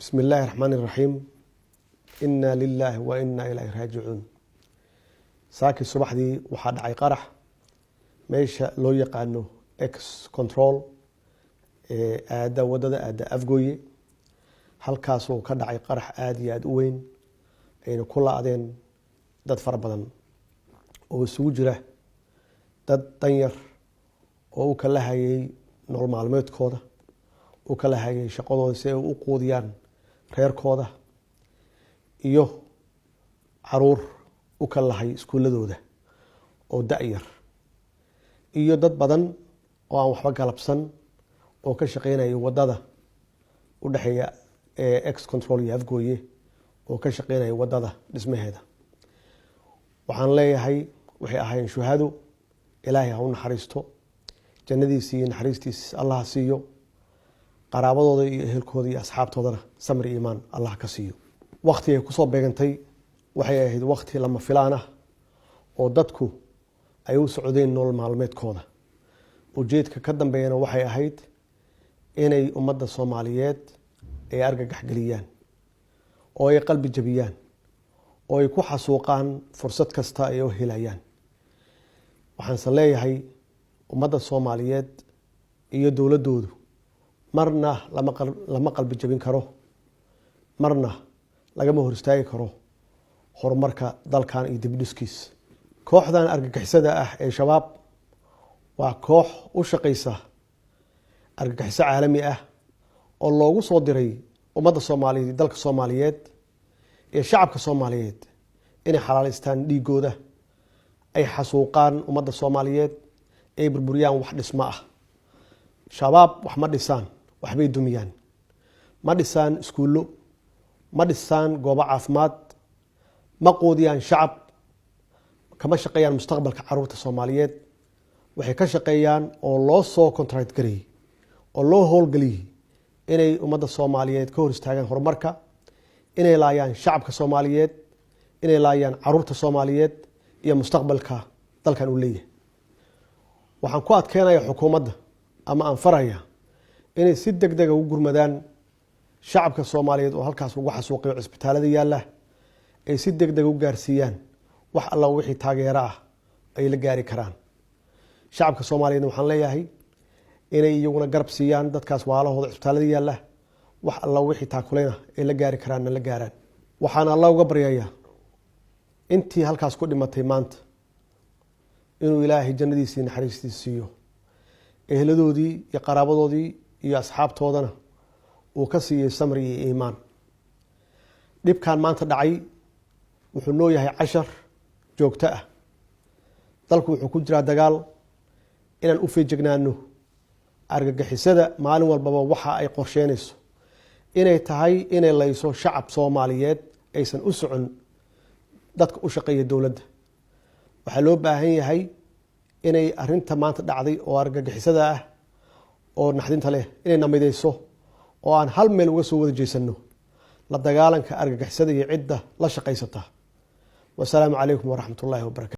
Bismi illaahi raxmaani raxiim. Inaa lilaahi wa inaa ilaahi raajicuun. Saakii subaxdii waxaa dhacay qarax meesha loo yaqaano Ex Control ee aada wadada aada Afgooye. Halkaasoo ka dhacay qarax aada iyo aada u weyn, ayna ku la-deen dad fara badan oo isugu jira dad danyar oo u kala hayay nolol maalmeedkooda, u kala hayay shaqadooda si ay u quudiyaan reerkooda, iyo caruur u kala lahay iskuuladooda oo da-yar, iyo dad badan oo aan waxba galabsan oo ka shaqeynaya wadada u dhexeeya Ex Control iyo Afgooye, oo ka shaqeynaya wadada dhismaheeda. Waxaan leeyahay, waxay ahaayeen shuhado. Ilaahay ha u naxariisto, jannadiisi iyo naxariistiis Allah siiyo, qaraabadooda iyo ehelkooda iyo asxaabtoodana samri iimaan Allah ka siiyo. Wakti ay kusoo beegantay waxay ahayd wakti lama filaan ah oo dadku ay u socdeen nolol maalmeedkooda. Ujeedka ka dambeeyana waxay ahayd inay ummadda Soomaaliyeed ay argagax geliyaan oo ay qalbi jabiyaan oo ay ku xasuuqaan fursad kasta ay u helayaan. Waxaanse leeyahay, ummadda Soomaaliyeed iyo dowladdoodu marna lama qalbi jabin karo, marna lagama hor istaagi karo horumarka dalkan iyo dibdhiskiis. Kooxdan argagixisada ah ee Shabaab waa koox u shaqaysa argagixiso caalami ah oo loogu soo diray ummadda Soomaaliyeed, dalka Soomaaliyeed iyo shacabka Soomaaliyeed inay xalaalaystaan dhiigooda, ay xasuuqaan ummadda Soomaaliyeed, ay burburiyaan wax dhismo ah. Shabaab wax ma dhisaan, waxbay dumiyaan. Ma dhisaan iskuullo, ma dhisaan goobo caafimaad, ma quudiyaan shacab, kama shaqeeyaan mustaqbalka caruurta Soomaaliyeed. Waxay ka shaqeeyaan oo loo soo contract gareeyey oo loo howlgeliyey inay ummadda Soomaaliyeed ka hor istaagaan horumarka, inay laayaan shacabka Soomaaliyeed, inay laayaan caruurta Soomaaliyeed iyo mustaqbalka dalkan uu leeyahay. Waxaan ku adkeynaya xukuumadda ama aan faraya inay si deg dega ugu gurmadaan shacabka Soomaaliyeed oo halkaas lagu xasuuqiyo cisbitaalada yaalla, ay si deg deg u gaarsiiyaan wax alla wixii taageero ah ay la gaari karaan. Shacabka Soomaaliyeedna waxaan leeyahay inay iyaguna garab siiyaan dadkaas waalahooda cisbitaalada yaalla, wax alla wixii taakuleyna ay la gaari karaanna la gaaraan. Waxaan Alla uga baryayaa intii halkaas ku dhimatay maanta inuu Ilaahay jannadiisii naxariistiisa siiyo, eheladoodii iyo qaraabadoodii iyo asxaabtoodana uu ka siiyey samri iyo iimaan. Dhibkan maanta dhacay wuxuu noo yahay cashar joogto ah. Dalku wuxuu ku jiraa dagaal. Inaan u feejignaano argagixisada maalin walbaba waxa ay qorsheynayso inay tahay inay layso shacab Soomaaliyeed, aysan u socon dadka u shaqeeya dowladda. Waxaa loo baahan yahay inay arinta maanta dhacday oo argagixisada ah oo naxdinta leh inay namideyso oo aan hal meel uga soo wada jeesano la dagaalanka argagixisada iyo cidda la shaqaysata. Wasalaamu calaykum waraxmat ullaahi wabarakatu.